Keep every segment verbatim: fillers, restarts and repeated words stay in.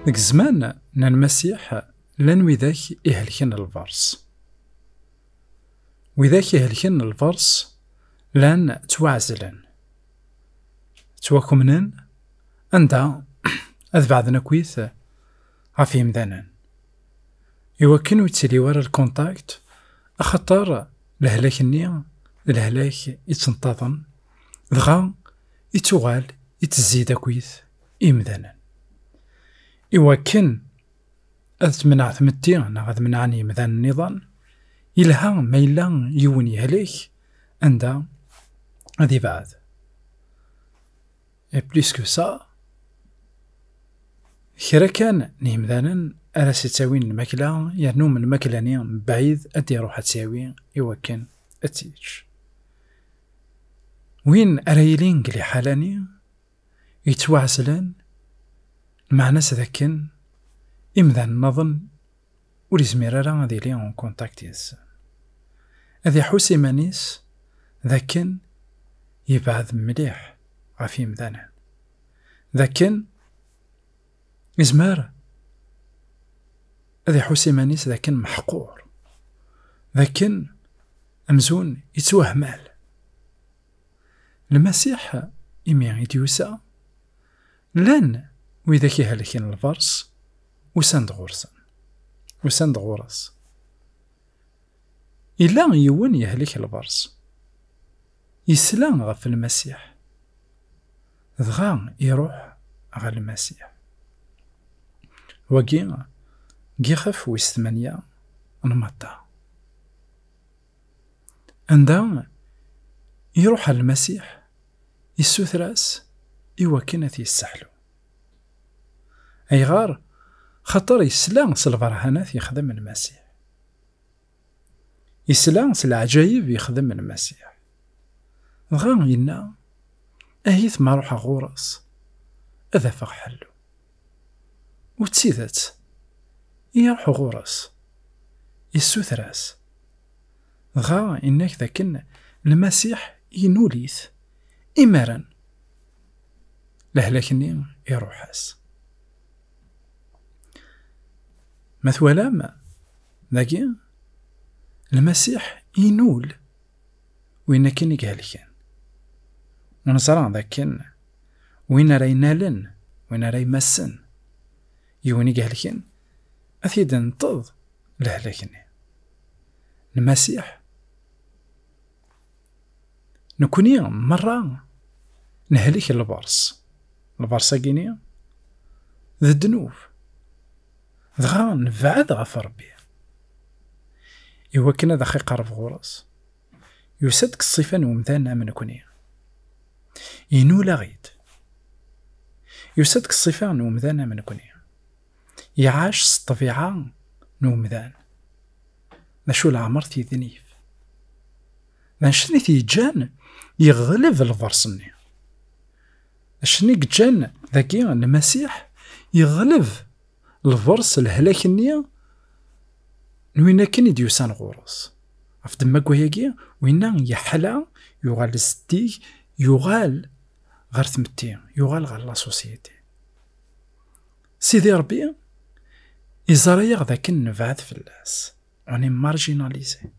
Deg zzman n Lmasiḥ, llan widak ihelken lbers. Widak ihelken lbers llan ttwaɛezlen, ttwakemnen, anda ad beɛden akkit ɣef yimdanen, iwakken ur yettili wara lkuntakt, axaṭer lehlak-nni d lehlak ittenṭaḍen, dɣa ittuɣal itezzi-d akkit i yimdanen. Iwakken ad temneɛ tmetti neɣ ad menɛen yimdanen nniḍen, yelha ma yella yiwen yehlek anda ad ibɛed. Et plus que ça, kra kan n yimdanen ara s-ittawin lmakla, yernu m lmakla-nni mebɛid ad d-iruḥ ad tt-yawi iwakken ad tt-yečč. Win ara yilin deg liḥala-nni yettwaɛezlen, lmeɛna-s d akken imdanen nniḍen ur yezmir ara ad yili en contact yid-sen. Ad iḥuss iman-is d akken yebɛed mliḥ ɣef yimdanen, d akken yezmer ad iḥuss iman-is d akken meḥqur, d akken amzun yettwahmal. Lmasiḥ, imi i d-yusa, llan widak ihelken lbers, usan-d ɣur-sen, usan-d ɣur-s. Yella yiwen yehlek lbers, yesla ɣef Lmasiḥ, dɣa iruḥ ɣer Lmasiḥ. Wagi, deg yixef wis tmanya n Matta. Anda iruḥ ɣer Lmasiḥ, issuter-as iwakken ad t-yesseḥlu. Ayɣer? Xaṭer yesla s lberhanat yexdem Lmasiḥ. Yesla s leɛǧayeb yexdem Lmasiḥ. Dɣa yenna, ahit ma ruḥeɣ ɣur-s, ad afeɣ ḥellu. U d tidet, iruḥ ɣur-s, issuter-as. Dɣa inna-k dakken Lmasiḥ inul-it imaren. Lehlak-nni iruḥ-as. Ma twalam, dagi, Lmasiḥ inul win akken i ihelken. U neẓra dakken win ara inalen, win ara imassen yiwen i ihelken, ad t-id-nteḍ lehlak-nni. Lmasiḥ, nekni merra nehlek lbers. Lbers-agi-ni d ddnub. Dɣa nebɛed ɣef Ṛebbi. Iwakken ad aɣ-iqerreb ɣur-s, yusa-d deg ṣṣifa n umdan am nekni. Inul-aɣ-id. Yusa-d deg ṣṣifa n umdan am nekni. Iɛac s ṭṭbiɛa n umdan. D acu leɛmer tidnif? D acu i t-yeǧǧan yeɣleb lbers-nni? D acu i yeǧǧan dagi Lmasiḥ yeɣleb lbers, lehlak-nni n win akken i d-yusan ɣur-s? Ɣef ddemma n wayagi, winna yeḥla, yuɣal zeddig, yuɣal ɣer tmetti, yuɣal ɣer la société. Sidi Ṛebbi iẓra-yaɣ d akken nebɛed fell-as, on est marginalisé.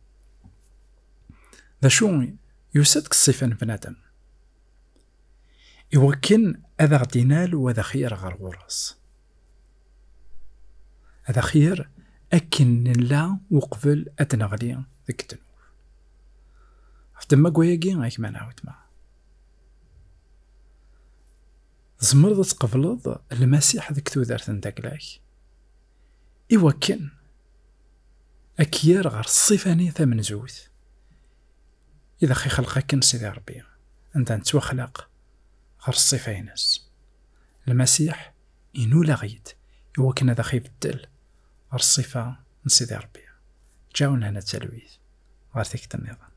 D acu, yusa-d deg ṣṣifa n bnadem iwakken ad aɣ-d-inal u ad aɣ-yerr ɣer ɣur-s. Ad aɣ-yerr akken nella uqbel ad neɣli deg ddnub. Ɣef ddemma n wayagi, a gma neɣ a weltma, tzemreḍ ad tqebleḍ Lmasiḥ deg tudert n dagla-k, iwakken ad k-yerr ɣer ṣṣifa-nni tamenzut i d aɣ-ixleq akken Sidi Ṛebbi, anda nettwaxlaq ɣer ṣṣifa-ines. Lmasiḥ inul-aɣ-id iwakken ad aɣ-ibeddel ɣer ṣṣifa n Sidi Ṛebbi. Ǧǧawen hana talwit ɣer tikkelt nniḍen.